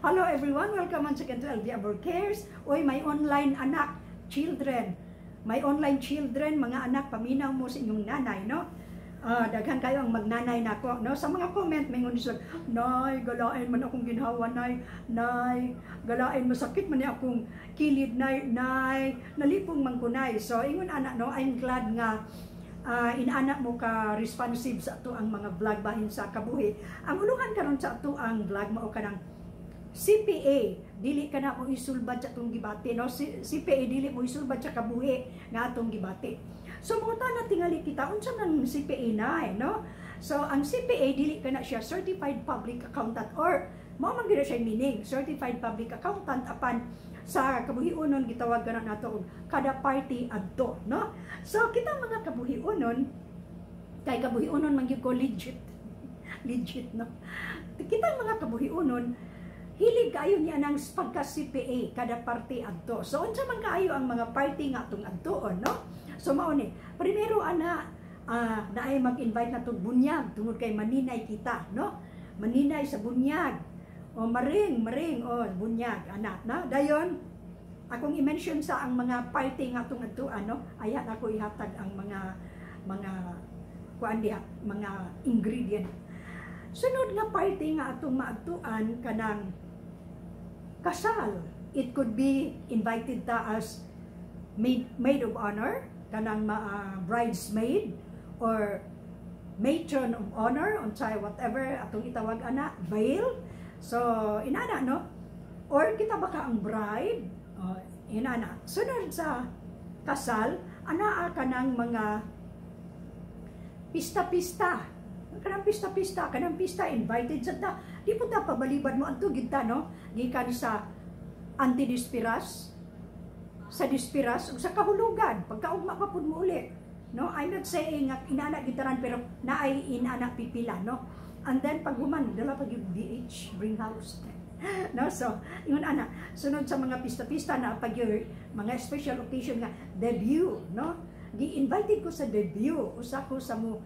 Hello everyone, welcome once again to LV Abor Cares. Oy, may online anak, children. May online children, mga anak, paminaw mo sa inyong nanay, no? Daghan kayo ang magnanay nako, no? Sa mga comment, may ngun sila, "Nay, galain man akong ginhawa, nay. Nay, galain, masakit man ni akong kilid, nay. Nay, nalipong man ko, nay." So, ingon ana, no? I'm glad nga inana mo ka responsive sa ato ang mga vlog bahin sa kabuhi. Ang uluhan karon sa ato ang vlog mao kanang CPA, dili ka na mo isulbad sa atong gibati, no? CPA dili mo isulbad sa kabuhi nga atong gibati. So mo na tingali kita unsa nang CPA na eh, no? So ang CPA dili ka na siya certified public accountant or mao man gyud siya meaning certified public accountant, apan sa kabuhiunon gitawag na nato og kada party adto, no? So kita mga kabuhiunon, kay kabuhiunon man gyud ko, legit legit, no? Kita mga kabuhiunon hilig kaayo niya ng pagka CPA, kada party adto. So unsa man kaayo ang mga party nga atong adtoon, no? So mao ni, primero ana, naay mag-invite na tong bunyag tungod kay maninay kita, no? Maninay sa bunyag. O maring, maring o bunyag ana, na. Dayon akong i-mention sa ang mga party nga atong adtoan, no? Ayan ako ihatag ang mga kuan diha, mga ingredient. Sunod nga party nga atong maadtuan, kanang kasal. It could be invited ta as maid of honor, kanang bridesmaid or matron of honor, unsay whatever atong itawag ana, veil. So inana, no? Or kita baka ang bride, oh, inana. Sunod sa kasal, anaa kanang mga pista-pista. Kanang pista-pista, kanang pista, invited sa ta. Di po ta pabalibad mo adto gid ta, no? Gikan sa anti-dispiras, sa dispiras ug sa kahulugan, pagkaugma pa pud mo uli. No, I'm not saying nga inana gitaran, pero naay inana pipila, no? And then pag human, dala pag yung BH, bring house. No, so ingon ana, sunod sa mga pista-pista na pag your mga special occasion nga debut, no? Gi-invited ko sa debut, usa ko sa mo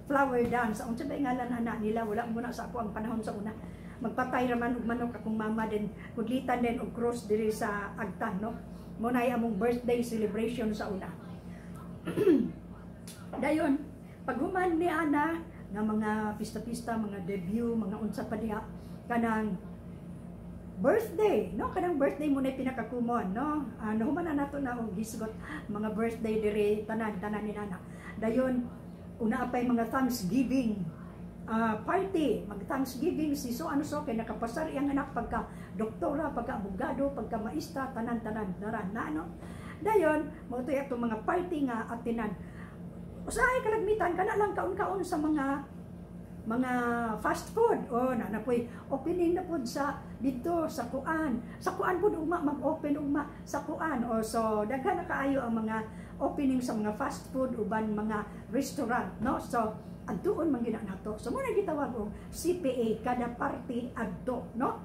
flower dance. Unsa ba ngalan ana nila? Wala mo na sa ako ang panahon sa una. Magpatay raman og manok akong mama din, kudlitan din og cross diri sa Agtan, no? Mo na among birthday celebration sa una. Dayon, pag human ni ana nga mga pista-pista, mga debut, mga unsa pa diha, kanang birthday, no? Kanang birthday mo na pinaka-common, no? Nahuman na nato na og gisgot mga birthday diri, tanan tanan ni nana. Dayon una pay mga Thanksgiving party, mag Thanksgiving si so ano so kay nakapasar iyang anak pagka doktora, pagka abogado, pagka maestra, tanan tanan daran na, no? Dayon mao to atong mga party nga atinan. Usahay kalagmitan kana lang kaon-kaon sa mga fast food o na na poy opening na pod sa dito sa kuan pod ugma, mag-open ugma sa kuan o. So daghan na kaayo ang mga opening sa mga fast food uban mga restaurant, no? So adtuon man gina nato. So mo na gitawag og CPA, kada party adto, no?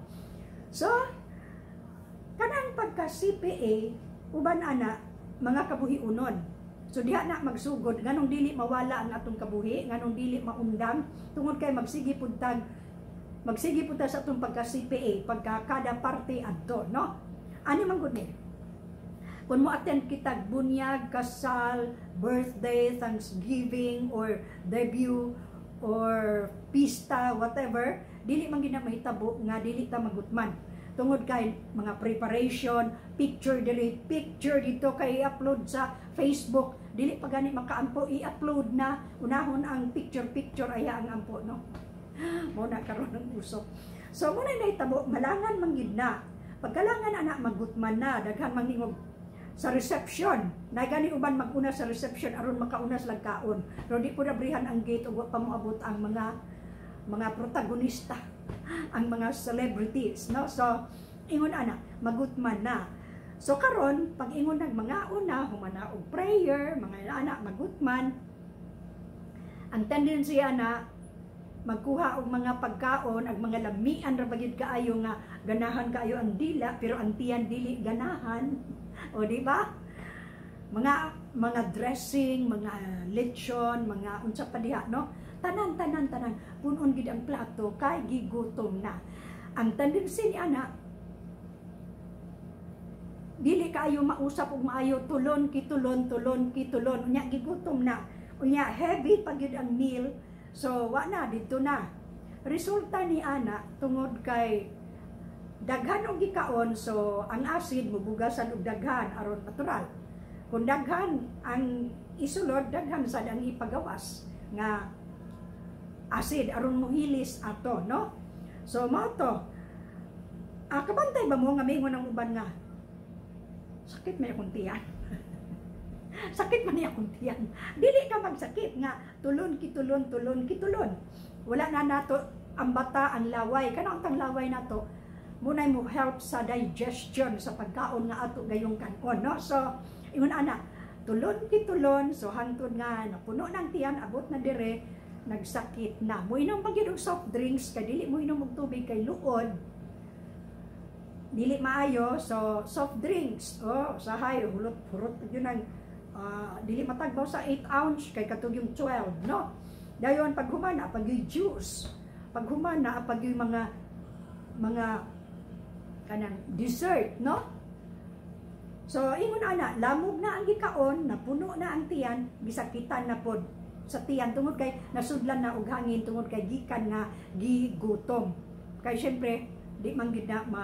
So kanang pagka CPA uban ana, mga kabuhiunon. So diha na magsugod nganong dili mawala ang atong kabuhi, nganong dili maundang, tungod kay magsige pud ta sa atong pagka CPA, pagka kada party adto, no? Ani man gud ni. Kung mo attend kitag bunyag, kasal, birthday, Thanksgiving or debut or pista, whatever, dili man gina mahitabo nga dili ta magutman. Tungod kay mga preparation, picture dili, picture dito kay i-upload sa Facebook, dili pa gani makaampo, i-upload na, unahon ang picture picture aya ang ampo, no? Mo na karon ang uso. So mo na nahitabo, malangan man gid na. Pagkalangan ana, magutman na, daghan mangingog sa reception. Na gani uban maguna sa reception aron makauna sila kaon. Pero di po nabrihan ang gate ug wa pa moabot ang mga protagonista, ang mga celebrities, no? So ingon ana, magutman na. So karon pag ingon nag mga una, humana og prayer, mga ana magutman. Ang tendency ana, magkuha og mga pagkaon ag mga lamian ra bagid kaayo nga ganahan kaayo ang dila pero ang tiyan dili ganahan. O di ba? Mga dressing, mga lechon, mga unsa pa diha, no? Tanan tanan tanan punon gid ang plato kay gigutom na. Ang tendency ni ana Dili kaayo mausap og maayo, tulon kitulon, tulon kitulon. Unya gigutom na, unya heavy pa gyud ang meal, so wa na didto na resulta ni ana. Tungod kay daghan og gikaon, so ang acid mubugasan og daghan aron natural. Kung daghan ang isulod, daghan sad ang ipagawas nga acid aron mohilis ato, no? So mao to. Kabantay ba mo nga mingon ang uban nga, "Sakit man akong tiyan. Sakit man akong tiyan"? Dili ka magsakit nga tulon kitulon, tulon kitulon. Wala na nato ang bata ang laway. Kanang tang laway nato munay mo help sa digestion sa pagkaon nga ato gayong kanon, no? So ingon ana, tulon kitulon, so hangtod nga napuno ng tiyan, abot na dire, nagsakit na. Moinom pa gyud og soft drinks kay dili mo inom og tubig kay luod, dili maayo. So soft drinks, oh, sahay hulot hurot yun ang dili matagbaw sa 8 ounce kay katong yung 12, no? Dayon pag humana, pag yung juice, pag humana, pag yung mga kanang dessert, no? So ingon ana, lamog na ang gikaon, napuno na ang tiyan, gisakitan na pod sa tiyan tungod kay nasudlan na og hangin tungod kay gikan nga gigutom. Kay syempre di man gid na ma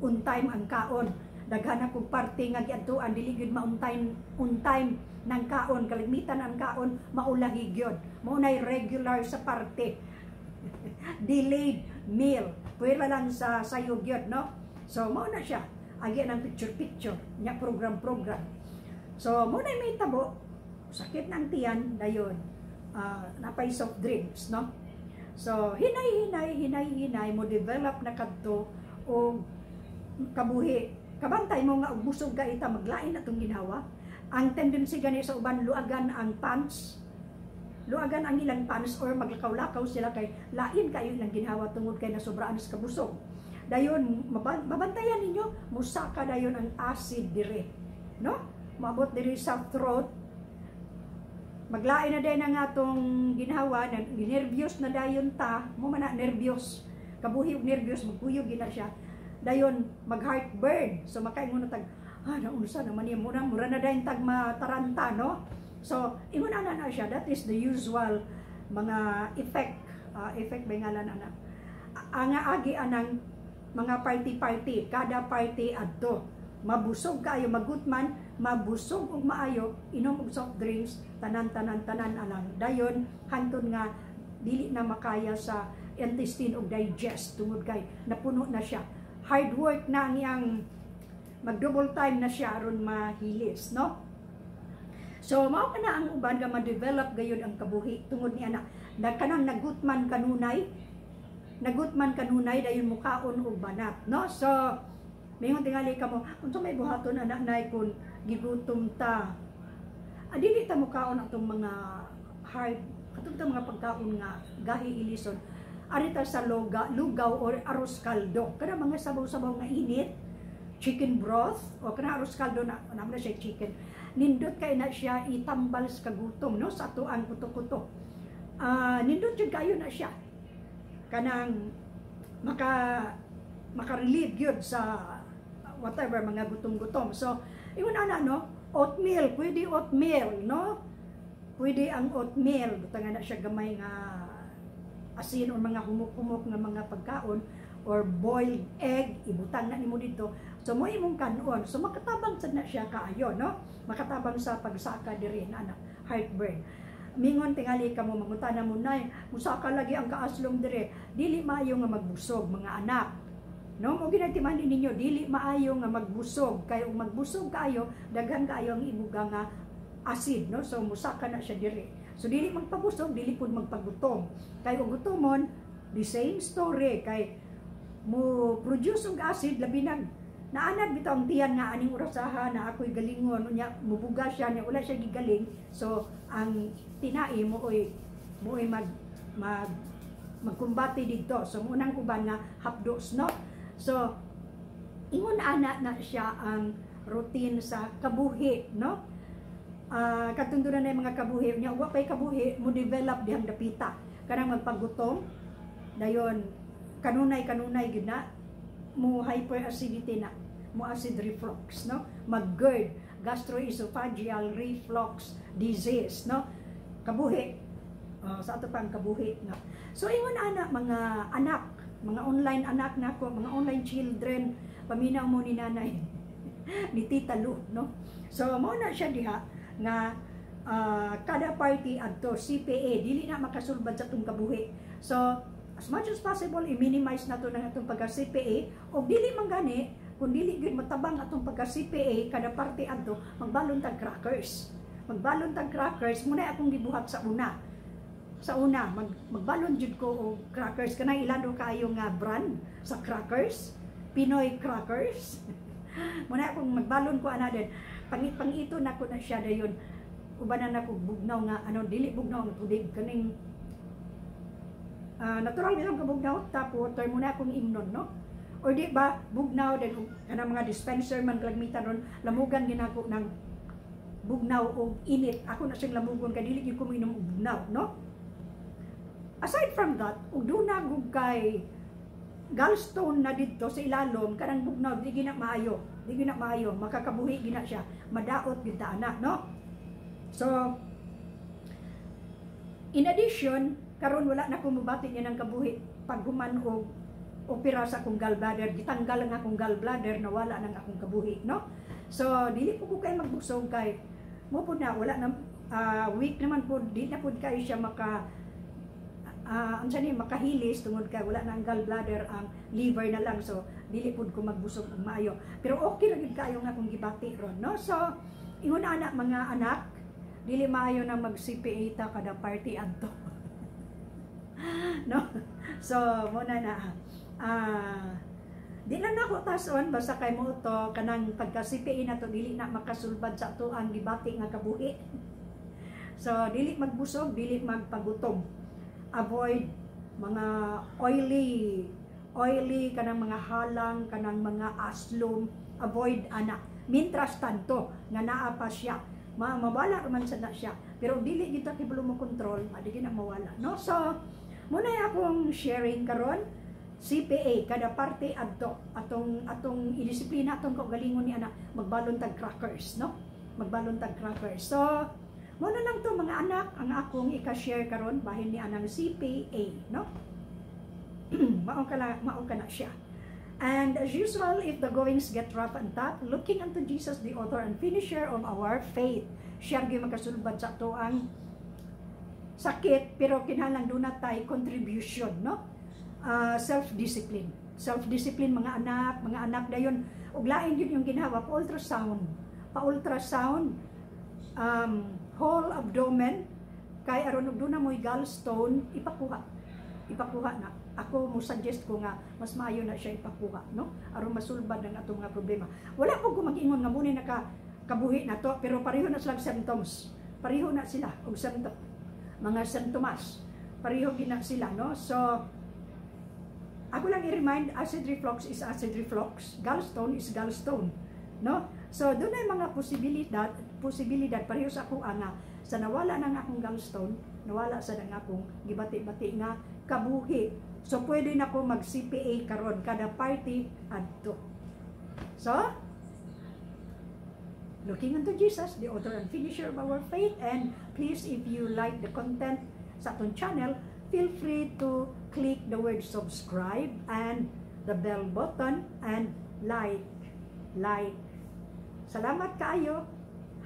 on time ang kaon. Daghan na kog party nga giadtuan, dili gyud ma on time, on time ng kaon. Kalimitan ang kaon maulahi gyud. Mao nay regular sa party, delayed meal. Pwera lang sa sayo gyud, no? So mao na siya. Agi ng picture picture nya, program program. So mao na may tabo, sakit ng tiyan, dayon napay soft drinks, no? So hinay hinay, hinay hinay, mo develop na kadto og kabuhi. Kabantay mo nga og busog ka ita, maglain na tong ginhawa. Ang tendency gani sa uban, luagan ang pants, luagan ang ilang pants or maglakaw-lakaw sila kay lain kayo ilang ginhawa tungod kay nasobraan sa kabusog. Dayon mabantayan ninyo, musaka dayon ang acid dire, no? Maabot diri sa throat, maglain na din ang atong ginhawa na, nervyos na dayon ta mo man na, nervyos, kabuhi og nervyos, magkuyog gina siya. Dayon mag heartburn. So makaingon na tag, "Ah, naunsa naman niya?" Mura mura na dayon tag mataranta, no? So ingon ana na siya. That is the usual mga effect, effect ba ngalan ana ang agi anang mga party party. Kada party adto, mabusog kaayo, magutman, mabusog og maayo, inom og soft drinks, tanan tanan tanan alang. Dayon hangtod nga dili na makaya sa intestine og digest tungod kay napuno na siya. Hard work na ang iyang, mag double time na siya aron mahilis, no? So mao ka na ang uban nga ma-develop gayud ang kabuhi tungod ni ana na kanang nagutman kanunay, nagutman kanunay, dayon mukaon og banat, no? So mingon tingali kamo, "Unsa may buhaton anak nay kun gigutom ta?" Ah, dili ta mukaon atong mga hard, katong mga pagkaon nga gahi ilison. Ari ta sa lugaw or arroz caldo, kana mga sabaw-sabaw nga init, chicken broth o kana arroz caldo na na siya chicken. Nindot kay na siya itambal sa kagutom, no? Sa ato ang kuto-kuto. Nindot jud kayo na siya. Kanang maka relieve gyud sa whatever mga gutom-gutom. So, ingon ana, no? Oatmeal, pwede oatmeal, no? Pwede ang oatmeal, butangan na siya gamay nga asin o mga humok-humok nga mga pagkaon or boiled egg, ibutang na nimo dito. So mo imong kanon. So makatabang sad na siya kaayo, no? Makatabang sa pagsaka diri na heartburn. Mingon tingali kamo, mangutana mo, "Nay, musaka lagi ang kaaslong dire." Dili maayo nga magbusog, mga anak. No, mo ginatiman ninyo, dili maayo nga magbusog kay ug magbusog kaayo, daghan kaayo ang ibuga nga acid, no? So musaka na siya diri. So dili magpabusog, dili pud magpagutom. Kay og gutomon, the same story kay mo produce og acid, labi nag naanad bitaw ang tiyan nga aning orasaha na ako'y galingon. Unya mubuga siya niya, wala siya gigaling. So ang tinai mo oy mag mag magkumbate didto. So munang uban nga hapdos, no? So ingon ana na siya ang routine sa kabuhi, no? Katong na mga kabuhi nya, wa pay kabuhi, mo develop dihang dapita kanang magpagutom. Dayon kanunay kanunay gyud na mo hyperacidity na. Mo acid reflux, no? Mag-GERD, gastroesophageal reflux disease, no? Kabuhi. Sa ato pang kabuhi nga. So ingon ana, mga anak, mga online anak nako, mga online children, paminaw mo ni nanay, ni Tita Lu, no? So mao na siya diha nga kada party adto CPA, dili na makasulbad sa atong kabuhi. So as much as possible, i-minimize nato ng atong pagka CPA, o dili man gani, kung dili gyud matabang atong pagka CPA kada party adto, magbalon tag crackers. Magbalon tag crackers muna. Akong gibuhat sa una, magbalon jud ko og crackers, kanang ilado kaayo nga brand sa crackers, Pinoy crackers. Muna akong magbalon ko ana din, pangito nako na siya. Dayon ubanan nako bugnaw nga ano, dili bugnaw nga tubig, kaning natural bitong kabugnaw, tap water muna akong imnon, no? Or di ba bugnaw din kanang mga dispenser man kalagmitan ron, lamugan ginako ng bugnaw og init. Ako na siyang lamugon kay dili gyud ko moinom og bugnaw, no? Aside from that, ug duna gug kay gallstone na didto sa ilalom, kanang bugnaw di gina maayo, di gina maayo, makakabuhi gina siya, madaot gid ta ana, no? So in addition, karon wala na ko mobati niya ng kabuhi paghuman og opera sa akong gallbladder. Gitanggal ang akong gallbladder, nawala nang akong kabuhi, no? So dili po ko kay magbusog kay mo pud na wala na, weak naman po, di na pud kayo siya maka unsa ni, makahilis tungod kay wala na ang gallbladder, ang liver na lang. So dili pud ko magbusog og maayo, pero okay ra gid kaayo nga akong gibati ron, no? So ingon ana, mga anak, dili maayo na mag CPA ta kada party adto, no? So muna na, di lang nako tason, basta kay mo to kanang pagka CPA na to, dili na makasulbad sa ato ang gibati nga kabuhi. So dili magbusog, dili magpagutom, avoid mga oily oily, kanang mga halang, kanang mga aslom, avoid ana mintras tanto nga naa pa siya. Mawala man sa na siya, pero dili kita kibalo mo control, di na mawala, no? So muna akong sharing karon, CPA kada parte adto, atong atong idisiplina atong kaugalingon ni ana, magbalon tag crackers, no? Magbalon tag crackers. So muna lang to, mga anak, ang akong ika-share karon bahin ni anang CPA, no? Mao ka na siya. And as usual, if the goings get rough and tough, looking unto Jesus, the author and finisher of our faith. Siya gyud makasulbad sa ato ang sakit, pero kinahanglan duna tay contribution, no? Self-discipline. Self-discipline, mga anak, mga anak. Dayon ug lain yun yung ginhawa, pa ultrasound. Pa ultrasound whole abdomen kay aron og duna mo'y gallstone, ipakuha. Ipakuha na. Ako mo suggest ko nga mas maayo na siya ipakuha, no? Aron masulbad ang atong mga problema. Wala po ko mag-ingon nga muna naka kabuhi na to, pero pareho na silang symptoms. Pareho na sila og symptom, mga symptomas. Pareho gina sila, no? So ako lang i-remind, acid reflux is acid reflux, gallstone is gallstone, no? So doon ay mga posibilidad, posibilidad pareho sa ako nga sa nawala ng akong gallstone, nawala sa nang akong gibati-bati nga kabuhi. So pwede na ko mag CPA karon kada party adto. So looking unto Jesus, the author and finisher of our faith. And please, if you like the content sa atong channel, feel free to click the word "subscribe" and the bell button and like, like. Salamat kaayo.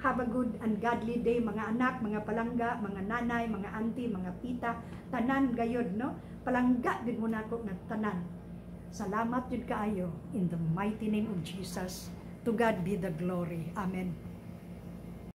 Have a good and godly day, mga anak, mga palangga, mga nanay, mga auntie, mga tita, tanan gayod, no? Palangga gud mo nako nga tanan. Salamat jud kaayo in the mighty name of Jesus. To God be the glory. Amen.